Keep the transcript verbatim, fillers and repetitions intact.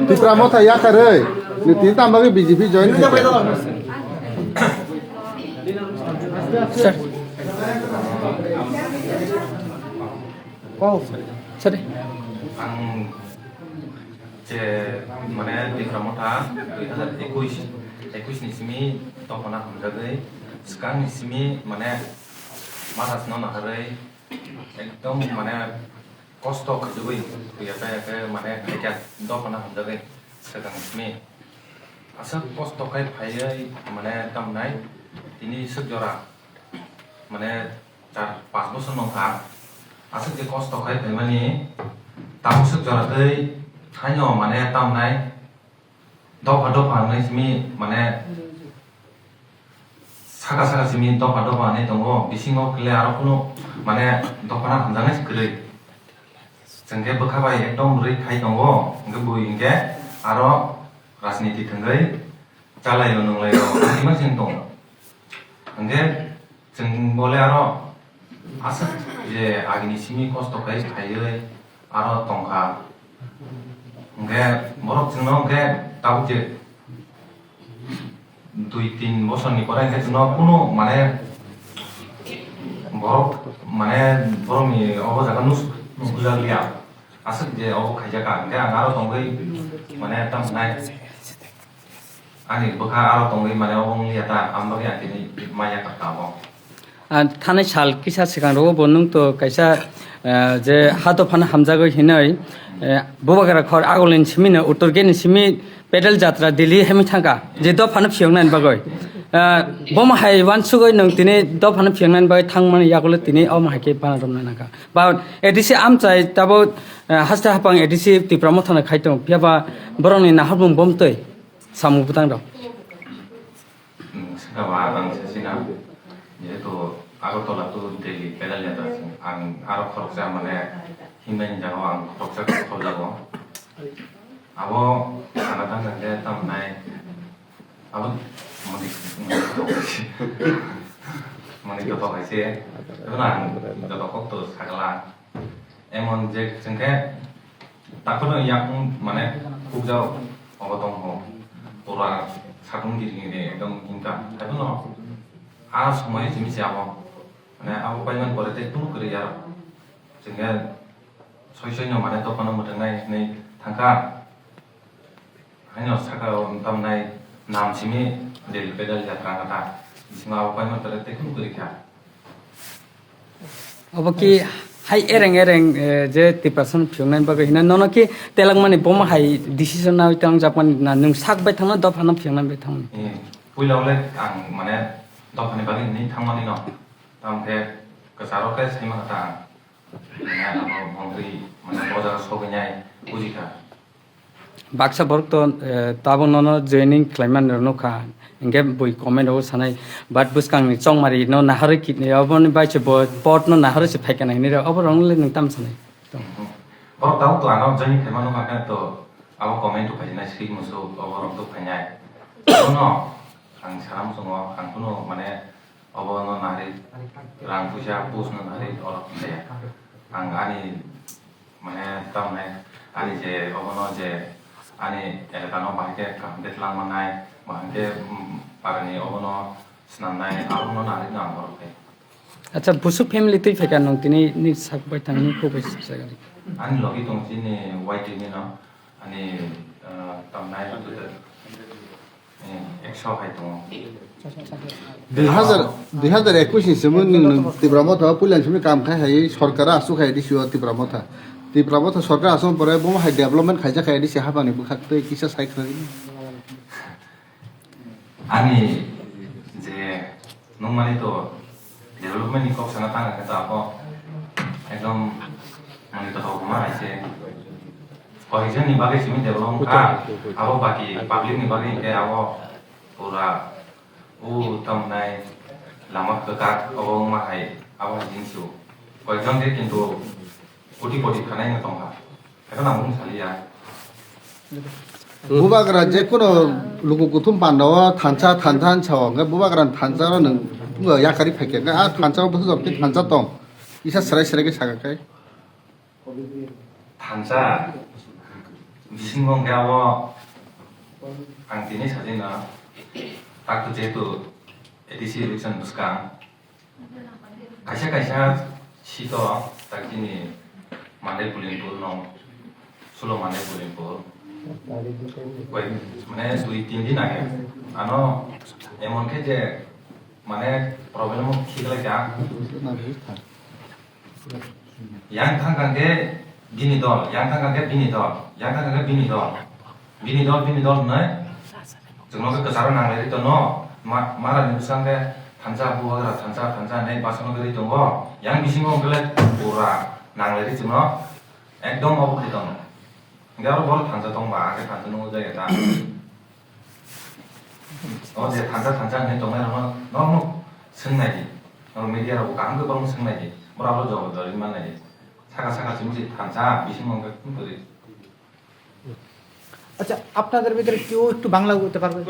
Tipra Motha yakarwi, ni tini tamo bagwi B J P join khaikha? Ang je mane Tipra Motha dui hazar ekush, ekush ni simi dophano hamjagwi, swkang ni simi mane Maharaj no naharwi ekdom mane kosto khajagwi, yaka yaka mane khaikha dophano hamjagwi swkang ni simi. Aswk kosto khai phaiwi mane tamnai tini swk jora mane char panch bosor nong kha. Aswk je kosto khai phaimani tabuk swk jora twi haino mane tamnai dopha dopha hwnwi simi mane saka saka simi dopha dopha hwnwi tongo, bisingo kle aro kunu mane dophano hamjaknai se kwrwi. Chwng khe bwkha bai ekdom rwi khai tongo, hwnkhe bui hwnkhe aro rajniti thwngwi chalaio nunglaio, ang tima chwng tongo. Hwnkhe chwng bole aro aswk je agini simi kosto khai khaiwi aro tongkha. Hwnkhe borok chwngno hwnkhe tabuk je dui tin bosorni pore hwnkhe chwngno kunu mane borok mane borokni obo jaga nus-, nukjak liya. Aswk je obo khaijak kha, hwnkhe ang aro tongwi mane tamo nai ani bwkha aro tongwi mane obo wng liya ta, ang bagwi ang tini maya kha abo. Ah, thanai sal kisa swkang rogo bo nwng to kaisa, ah, je ha dophano hamjagwi hinwi, eh, Bubagra khor Agulini simi no uttor gate ni simi pedal jatra Delhi hemi thangkha, je dophano phiyoknani bagwi. Ah, bomo hai uansugwi nwng tini dophano phiyoknani bagwi thangmani yagulo tini omo hai khe bana romna nangkha. Ba A D C amchai tabo, ah, haste hapang A D C Tipra Mothano khai tongo, phiya ba borokni naharmung bomtwi samung bwtang rok. Hmm, saka ba ang sasina, jehetu Agartala to Delhi pedal yatra se, ang aro khoroksa mane himnai ni jaga o ang khoroksa khorokjago. Abo sana thang thang khe tamo nai, abo mani, mani kotor hai se, mani kotor hai se, abo ang joto kok to sakla. Emon je chwng khe takhorno yak wng mane khukjak obo tong kho. Pura satung giri giri ekdom himkha. Haiphano a somoi simi se abo. Mane abo paimani pore tei kunu kwrwi ya. Chwng khe soi soi no mane dophano mwthang nai hinwi thang kha. Haino saka o tamnai nam simi Delhi pedal jatra wngkha ta. Bisingo abo paimani pore tei kunu kwrwi kha. Obo ki hai ereng ereng, eh, je Tiprasano phiyoknani bagwi hino nono ki telangmani bomo hai decision nawi tongjakmani na nwng sak bai thangno dophano phiyoknani bai thangmani? Eh, puila wle ang mane dophani bagwi hinwi thangmani no. Tamo khe kwcharo khe saimano ta ang. Mane abo montri mane o jaga sogwi nai bujikha. Baksa borok to, eh, tabuk nono joining khlaimani rw nukha, hinkhe bui comment rogo sanai, but bwskangni chongmari no naharwi kit-, oboni bai se bo pot no naharwi se phaikha nai hinwi rw, obo rok le nwng tamo sanai? Borok tabuk to ano joining khlaima nukha khe to abo comment to phainai swi musuk, obo rok to phainai. Abono ang sana muchungo, ang kunu mane obo no nari rang puisa post no nari oro khlaiya. Ang ani mane tamne ani je obo no je ani elaka no bahai khe kaham khe twlang mannai, bahai khe, mm, parani obo no swnamnai, abo no nari no ang borok khe. Acha, busuk family twi phaikha nwng tini ni sak bai thangni khoboi sak sak. Ani logi tong chini Y T ni no, ani, ah, tamnai. Ekso hai tongo. Dui hazar, dui hazar ekush ni simi nwng, nwng Tipra Motha o puila ni simi kam khai hai sorkar asuk hai A D C o Tipra Motha. Tipra Motha sorkar asuk pore bomo hai development khaijak hai A D C hapang ni bwkhak tei kisa sai khwlai. Ani je nukmani to development ni kok sana tang khe to abo ekdom mani to hokma hai se. Koijon ni bagwi simi develop wngkha, abo baki public ni bagwi hinkhe abo pura o tamnai lama kwkak obo wngma hai abo hai jinsu. Koijon khe kintu koti koti khanai no tongkha. Ekho nang mung saliya. Bubagra je kono luku kuthum panda o thansa, thansa hinsa o, hwnkhe Bubagra ni thansa ro nwng yakarwi phaikha, hwnkhe a thansa o bwsajwk tei thansa tong. Kisa serai serai khe sakha khe. Thansa, Bisingo hwnkhe abo ang tini sajina tak jehetu A D C election bwskang kaisa kaisa sito tak chini Mandai Pulinpur no sulo Mandai Pulinpur koi mane dui tin din age ano emon khe je mane problem o khiklai ka. Yang thang kang khe bini dol, yang thang kang khe bini dol, yang thang kang khe bini dol. Bini dol, bini dol hwnwi chwngno khe kwcharo nanglai rwi tongo. Ma-, mara ni bwsang khe thansa, bubagra thansa, thansa hinwi bachano khe rwi tongo. Yang bisingo hwnkhe le pura nanglai rwi chwngno ekdom obo khe tongo. Hwnkhe aro borok thansa tongba, akhe thansa nungo jaya ta. O je thansa thansa hinwi tongnai rokno norokno swngnai di. Norok media rokbo kaham khe borokno swngnai di. Borok abo jawab rwui mannai di. Saka saka chwng se thansa bisingo hwnkhe tong kwrwi. আচ্ছা, আপনাদের ভিতরে কেউ একটু বাংলা বলতে পারবে?